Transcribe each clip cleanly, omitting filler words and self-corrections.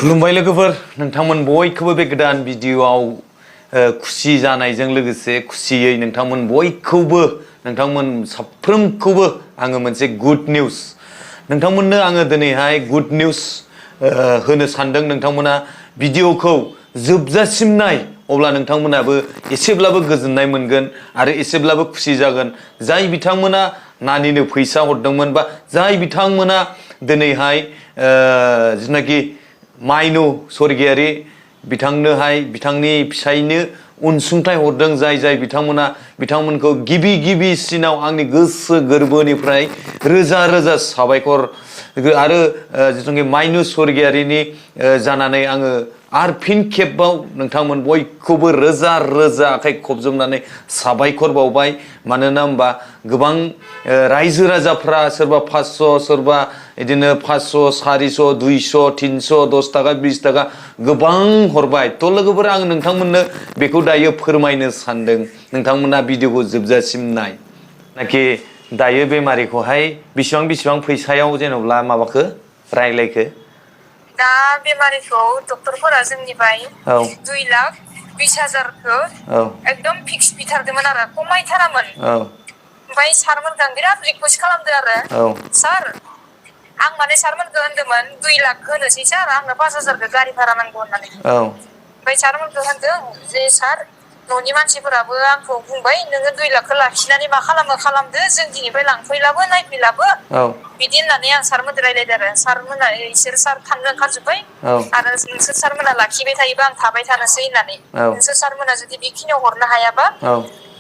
खुलुमबाय लोगोफोर नोंथांमोन बयखौबो बे गोदान भिडिअआव खुसि जानायजों लोगोसे खुसियै नोंथांमोन बयखौबो नोंथांमोन साफ्रोमखौबो आङो मोनसे गुड निउस नोंथांमोननो आङो दिनैहाय गुड निउस होनो सानदों नोंथांमोना भिडिअखौ जोबजासिम नाय अब्ला नोंथांमोनाबो एसेब्लाबो गोजोननाय मोनगोन आरो एसेब्लाबो खुसि जागोन जाय बिथांमोना नानिनो फैसा हरदोंमोन बा जाय बिथांमोना दिनैहाय जिनाखि माइनु स्वर्गियारी बिथांनोहाय बिथांनि फिसायनो अनसुंथाइ हरदों जाय बिथांमोनखौ गिबिसिनाव आंनि गोसो गोरबोनिफ्राय रोजा रोजा साबायखर आरो जिथुनाखि माइनु स्वर्गियारीनि जानानै आङो आरो फिन खेबाव नोंथांमोन बयखौबो रोजा रोजा आखाइ खबजोबनानै साबायखर बावबाय मानोना होमबा गोबां रायजो राजाफ्रा सोरबा 500 सोरबा बिदिनो 500 400 200 300 10 थाखा 20 थाखा गोबां हरबाय थ' लोगोफोर आं नोंथांमोननो बेखौ दायो फोरमायनो सानदों नोंथांमोना भिडिअखौ जोबजासिम नाय नाखि दायो बेमारिखौहाय बिसिबां फैसायाव जेन'ब्ला माबाखो रायलायखो दा बेमारिखौ डक्टरफोरा जोंनिफ्राय 2,20,000खौ एकदम फिक्स बिथारदोंमोन आरो खमायथारामोन ओमफ्राय सारमोनखौ आं बिराद रिकुवेस्ट खालामदों आरो सार आं माने सारमोनखौ होनदोंमोन 2 लाख होनोसै सार आंनो 5,000खौ गारि भारा नांगौ होननानै ओमफ्राय सारमोनखौ होनदों जे सार न'नि मानसिफोराबो आंखौ बुंबाय नोङो 2 लाखखौ लाखिनानै मा खालामदो जों दिनैफ्राय लांफैलाबो नायफैलाबो बिदि होननानै आं सारमोनजों रायलायदों आरो सारमोना इसोर सार थांनो ओंखारजोब्बाय आरो नोंसोर सारमोना लाखिबाय थायोबा आं थाबाय थानोसै होननानै नोंसोर सारमोना जुदि बेखिनियाव हरनो हायाबा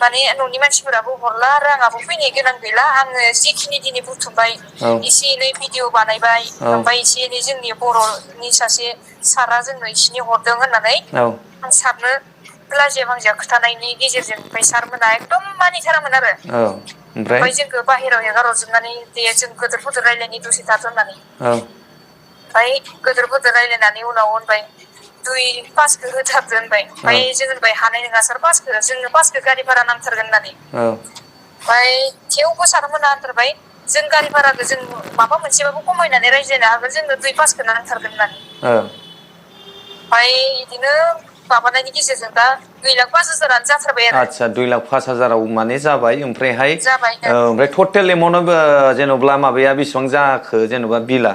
माने न'नि मानसिफोराबो हरला आरो आंहाबो फैनो गोनां गैला आङो जिखिनि दिनै बुथुमबाय एसे एनै भिडिअ बानायबाय ओमफ्राय एसे एनै जोंनि बर'नि सासे सारा जोंनो इसिनि हरदों होननानै आं सारनो लाजिया भांजिया खोथानायनि गेजेरजों ओमफ्राय सारमोना एकदम मानिथारामोन आरो ओमफ्राय जोंखौ बाहेरायाव हेगारहरजोबनानै दे जों गोदोरफोरजों रायलायनि दसे थाथ' होननानै ओमफ्राय गोदोरफोरजों रायलायनानै उनाव होनबाय 2,500खौ होथारदो होनबाय ओमफ्राय जों होनबाय हानाय नङा सार 5खौ जोंनो 5खौ गारि भारा नांथारगोन होननानै ओमफ्राय थेवबो सारमोना होनथारबाय जों गारि भाराखौ जों माबा मोनसेबाबो खमायनानै रायज्लायनो हागोन जोंनो 2,500खौ नांथारगोन होननानै ओमफ्राय बिदिनो माबानायनि गेजेरजों दा 2,05,000आनो जाथारबाय आरो आच्छा 2,05,000आव माने जाबाय ओमफ्रायहाय ओमफ्राय टटेल एमाउन्टआव जेन'ब्ला माबाया बेसेबां जाखो जेन'बा बिला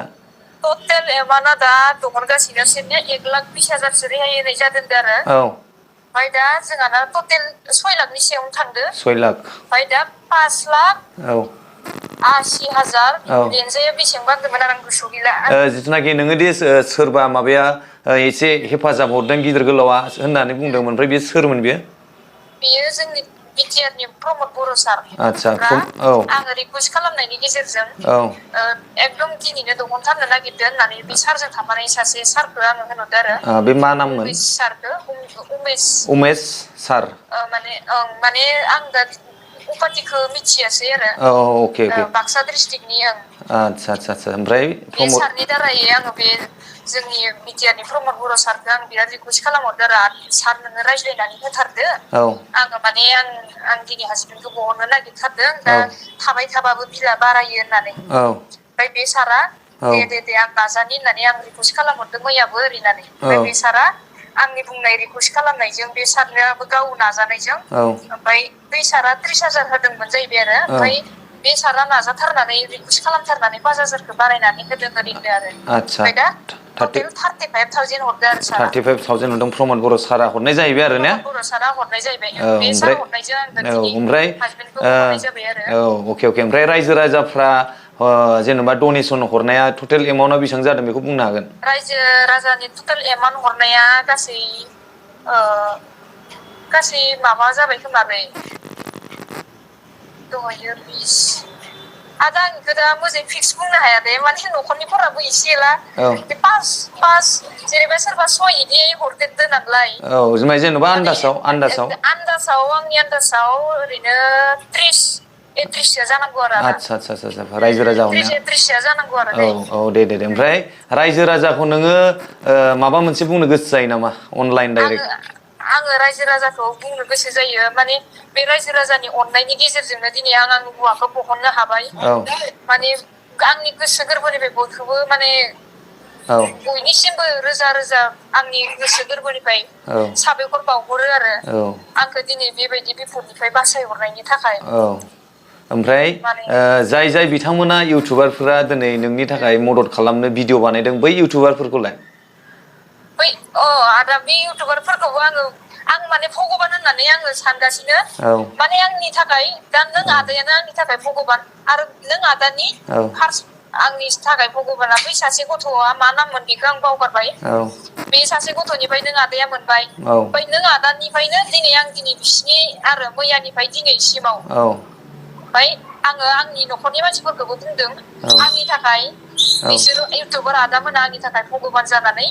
टटेल एमाउन्टआ दा दहनगासिनो 1,20,000सो रेहाय होनाय जादों आरो ओमफ्राय दा जोंहाना टटेल 6 लाखनि सायावनो थांदो 6 लाख ओमफ्राय दा 5,80,000 रेन्जाया बेसेबां बांदोंमोन आरो आं गोसोआव गैला जिथुनाखि नोङो दि सोरबा माबाया एसे हेफाजाब हरदों गिदिर गोलावा होननानै बुंदोंमोन ओमफ्राय बे सोरमोन बेयो जोंनि बिटिआरनि प्रमद बर' सार आच्छा आङो रिकुवेस्ट खालामनायनि गेजेरजों एकदम दिनैनो दहनथारनो नागिरदों होननानै बे सारजों थाफानाय सासे सारखौ आङो होनहरदों आरो बे मा नाममोन उमेश सारखौ उमेश सार माने आं दा उपाधिखौ मिथियासै आरो अके बाक्सा डिस्ट्रिक्टनि आच्छा ओमफ्राय बे सारनि दारै आङो बे जोंनि बिटिआरनि प्रमद बर' सारखौ आं बिराद रिकुवेस्ट खालामहरदों आरो सार नोङो रायज्लायनानै होथारदो आङो माने आं दिनै हासबेन्डखौ बहरनो नागिरथारदों दा थाबाय थाबाबो बिला बारायो होननानै ओमफ्राय बे सारा दे आं नाजानि होननानै आं रिकुवेस्ट खालामहरदों मैयाबो ओरैनानै ओमफ्राय बे सारा आंनि बुंनाय रिकुवेस्ट खालामनायजों बे सारनोबो गाव नाजानायजों ओमफ्राय बै सारा 30,000 होदोंमोन जाहैबाय आरो ओमफ्राय बे सारा नाजाथारनानै रिकुवेस्ट खालामथारनानै 5,000खौ बारायनानै होदों ओरैनो आरो ओमफ्राय दा टटेल 35,000 हरदों आरो सारा 35,000 हरदों प्रमद बर' सारा हरनाय जाहैबाय आरो ने बर' सारा हरनाय जाहैबाय बे सार हरनायजों आं ओमफ्राय हासबेन्डखौ हरनाय जाबाय आरो अके ओमफ्राय रायजो राजाफ्रा जेनेबा डनेसन हरनाया टटेल एमाउन्टआ बेसेबां जादों बेखौ बुंनो हागोन रायजो राजानि टटेल एमाउन्ट हरनाया गासै माबा जाबाय खोमा बे दहायो 20 आदा आं बेखौ दा मोजाङै फिक्स बुंनो हाया दे माने न'खरनिफोराबो एसे एला बे 5 जेनेबा सोरबा 6 इदि हरदेरदो नालाय जेनेबा आन्दाजाव आंनि आन्दाजाव ओरैनो 30-31सो जानांगौ आरो आच्छा रायजो राजा हरनाया 30-31 जानांगौ आरो दे ओमफ्राय रायजो राजाखौ नोङो माबा मोनसे बुंनो गोसो जायो नामा अनलाइन डाइरेक्ट आङो रायजो राजाखौ बुंनो गोसो जायो माने बे रायजो राजानि अननायनि गेजेरजोंनो दिनै आं आंनि हौवाखौ बहननो हाबाय माने आंनि गोसो गोरबोनिफ्राय बयखौबो माने बयनिसिमबो रोजा रोजा आंनि गोसो गोरबोनिफ्राय साबायखर बावहरो आरो आंखौ दिनै बेबायदि बिपदनिफ्राय बासायहरनायनि थाखाय ओमफ्राय जाय बिथांमोना इउटुबारफोरा दिनै नोंनि थाखाय मदद खालामनो भिडिअ बानायदों बै इउटुबारफोरखौलाय बै आदा बे इउटुबारफोरखौबो आं माने भगबान होननानै आङो सानगासिनो माने आंनि थाखाय दा नों आदायानो आंनि थाखाय भगबान आरो नों आदानि फार्स्ट आंनि थाखाय भगबाना बै सासे गथ'आ मा नाममोन बेखौ आं बावगारबाय बे सासे गथ'निफ्राय नों आदाया मोनबाय ओमफ्राय नों आदानिफ्रायनो दिनै आं दिनै बिसिनि आरो मैयानिफ्राय दिनैसिमाव ओमफ्राय आङो आंनि न'खरनि मानसिफोरखौबो बुंदों आंनि थाखाय बिसोर इउटुबार आदामोना आंनि थाखाय भगबान जानानै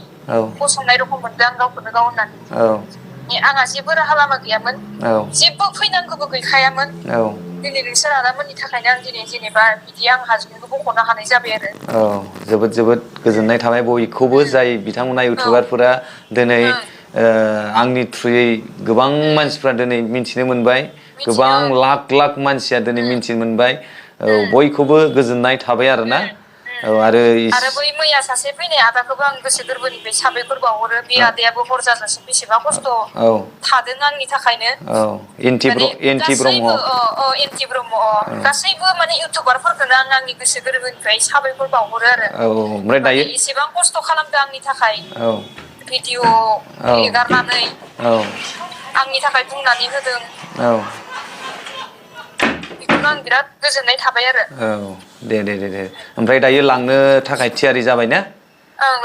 गसंनाय रखम मोनदों आं गावखौनो गाव होननानै आंहा जेबो राहा लामा गैयामोन जेबो फैनांगौबो गैखायामोन दिनै नोंसोर आदामोननि थाखायनो आं दिनै जेनेबा बिदि आं हाजोखौ बख'नो हानाय जाबाय आरो जोबोद जोबोद गोजोननाय थाबाय बयखौबो जाय बिथांमोना इउटुबारफोरा दिनै आंनि थ्रुयै गोबां मानसिफ्रा दिनै मिथिनो मोनबाय गोबां लाख लाख मानसिया दिनै मिथिनो मोनबाय बयखौबो गोजोननाय थाबाय आरोना आरो बै मैया सासे फैनाय आदाखौबो आं गोसो गोरबोनिफ्राय साबायखर बावहरो बे आदायाबो हर जाजासिम बेसेबां खस्थ' थादों आंनि थाखायनो एन्टि ब्रह्म गासैबो माने इउटुबारफोरखौनो आं आंनि गोसो गोरबोनिफ्राय साबायखर बावहरो आरो ओमफ्राय दायो एसेबां खस्थ' खालामदों आंनि थाखाय भिडिअ एगारनानै आंनि थाखाय बुंनानै होदों बेखौनो आं बिराद गोजोननाय थाबाय आरो दे ओमफ्राय दायो लांनो थाखाय थियारि जाबाय ना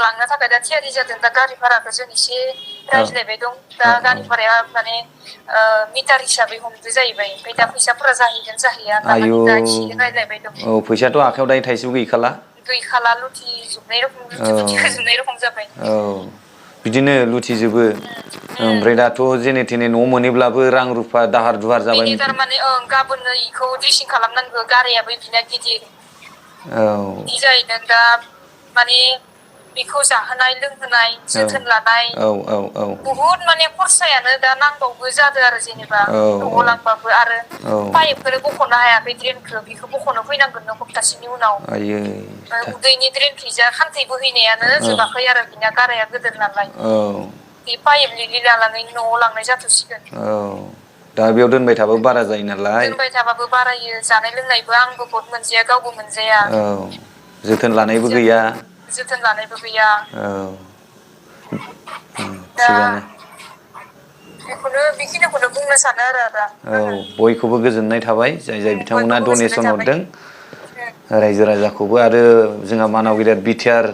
लांनो थाखाय दा थियारि जादों दा गारि भाराखौ जों एसे रायज्लायबाय दं दा गारि भाराया माने मिटार हिसाबै हमदो जाहैबाय ओमफ्राय दा फैसाफोरा जाहैगोन जाहैया तामाने दा एसे रायज्लायबाय दं फैसायाथ' आखायाव दायो थाइसेबो गैखाला लुथिजोबनाय रखम लुथिखोजोबनाय रखम जाबाय बिदिनो लुथिजोबो ओमफ्राय दाथ' जेने थेने न' मोनैब्लाबो रां रुफा दाहार दुहार जाबाय बिनि थारमाने गाबोननो इखौ ड्रेसिं खालामनांगौ गारियाबो बिना गिदिर बिदि जाहैदों दा माने बेखौ जाहोनाय लोंहोनाय जोथोन लानाय बुहुद माने खरसायानो दा नांबावगौ जादों आरो जेनेबा न'आव लांबाबो आरो पाइपखौनो बख'नो हायाखै ड्रेनखौ बेखौ बख'नो फैनांगोन न सप्तासेनि उनाव उदैनि ड्रेन खैजा खान्थै बोहैनायानो जोबाखै आरो बिना गाराया गोदोर नालाय बे पाइप लिलि लानानै न'आव लांनाय जाथ'सिगोन दा बेयाव दोनबाय थाबाबो बारा जायो नालाय दोनबाय थाबाबो बारायो जानाय लोंनायबो आंबो गद मोनजाया गावबो मोनजाया जोथोन लानायबो गैया थिगानो बेखिनिखौनो बुंनो सानो आरो आदा बयखौबो गोजोननाय थाबाय जाय बिथांमोना डनेसन हरदों रायजो राजाखौबो आरो जोंहा मानाव गेदेर बिटिआर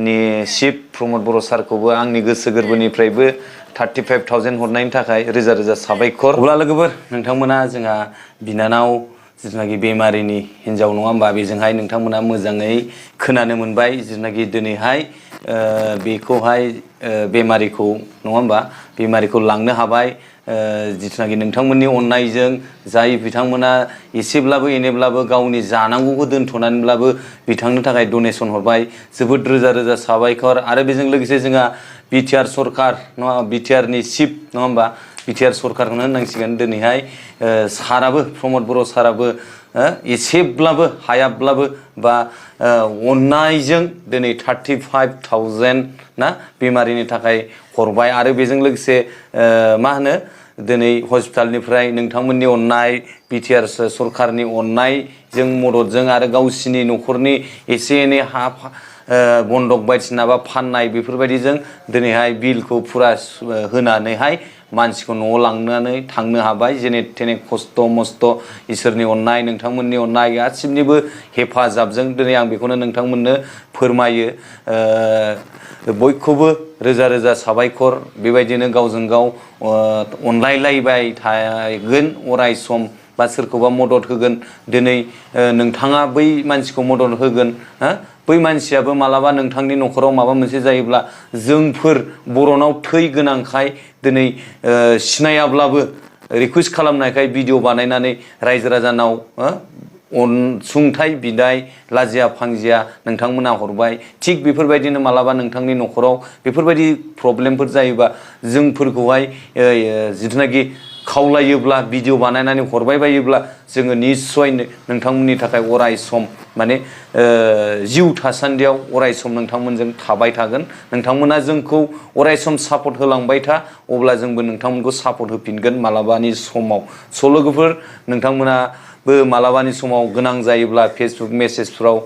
नि चिफ प्रमद बर' सारखौबो आंनि गोसो गोरबोनिफ्रायबो 35,000 हरनायनि थाखाय रोजा रोजा साबायखर अब्ला लोगोफोर नोंथांमोना जोंहा बिनानाव जिथुनाखि बेमारिनि हिन्जाव नङा होमबा बेजोंहाय नोंथांमोना मोजाङै खोनानो मोनबाय जिथुनाखि दिनैहाय बेखौहाय बेमारिखौ नङा होमबा बेमारिखौ लांनो हाबाय जिथुनाखि नोंथांमोननि अननायजों जाय बिथांमोना एसेब्लाबो एनेब्लाबो गावनि जानांगौखौ दोनथ'नानैब्लाबो बिथांनो थाखाय डनेसन हरबाय जोबोद रोजा रोजा साबायखर आरो बेजों लोगोसे जोंहा बिटिआर सरकार नङा बिटिआरनि चिफ नङा होमबा बिटिआर सरकारखौनो होननांसिगोन दिनैहाय साराबो प्रमद बर' साराबो एसेब्लाबो हायाब्लाबो बा अननायजों दिनै 35,000 ना बेमारिनि थाखाय हरबाय आरो बेजों लोगोसे मा होनो दिनै हस्पिटालनिफ्राय नोंथांमोननि अननाय बिटिआर सरकारनि अननायजों मददजों आरो गावसिनि न'खरनि एसे एनै हा बन्दक बायदिसिना बा फाननाय बेफोरबायदिजों दिनैहाय बिलखौ फुरा होनानैहाय मानसिखौ न'आव लांनानै थांनो हाबाय जेने थेने खस्थ' मस्थ' इसोरनि अननाय नोंथांमोननि अननाय गासिबनिबो हेफाजाबजों दिनै आं बेखौनो नोंथांमोननो फोरमायो बयखौबो रोजा रोजा साबायखर बेबायदिनो गावजों गाव अनलायलायबाय थागोन अराय सम बा सोरखौबा मदद होगोन दिनै नोंथाङा बै मानसिखौ मदद होगोन बै मानसियाबो मालाबा नोंथांनि न'खराव माबा मोनसे जायोब्ला जोंफोर बर'नाव थै गोनांखाय दिनै सिनायाब्लाबो रिकुवेस्ट खालामनायखाय भिडिअ बानायनानै रायजो राजानाव अनसुंथाइ बिदाय लाजिया फांजिया नोंथांमोना हरबाय थिग बेफोरबायदिनो मालाबा नोंथांनि न'खराव बेफोरबायदि प्रब्लेमफोर जायोबा जोंफोरखौहाय जिथुनाखि खावलायोब्ला भिडिअ बानायनानै हरबाय बायोब्ला जोङो निस्सय नोंथांमोननि थाखाय अराय सम माने जिउ थासान्दियाव अराय सम नोंथांमोनजों थाबाय थागोन नोंथांमोना जोंखौ अराय सम सापर्ट होलांबाय था अब्ला जोंबो नोंथांमोनखौ सापर्ट होफिनगोन मालाबानि समाव लोगोफोर नोंथांमोनाबो मालाबानि समाव गोनां जायोब्ला फेसबुक मेसेजफ्राव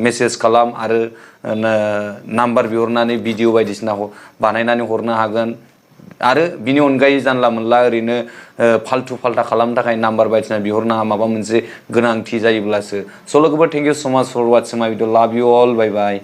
मेसेज खालाम आरो नाम्बार बिहरनानै भिडिअ बायदिसिना बानायनानै हरनो हागोन आरो बिनि अनगायै जानला मोनला ओरैनो फाल्तु फाल्टा खालामनो थाखाय नाम्बार बायदिसिना बिहरनाङा माबा मोनसे गोनांथि जायोब्लासो लोगोफोर थेंक इउ सो माच फर वाचिं माय भिडिअ लाभ इउ अल बाय बाय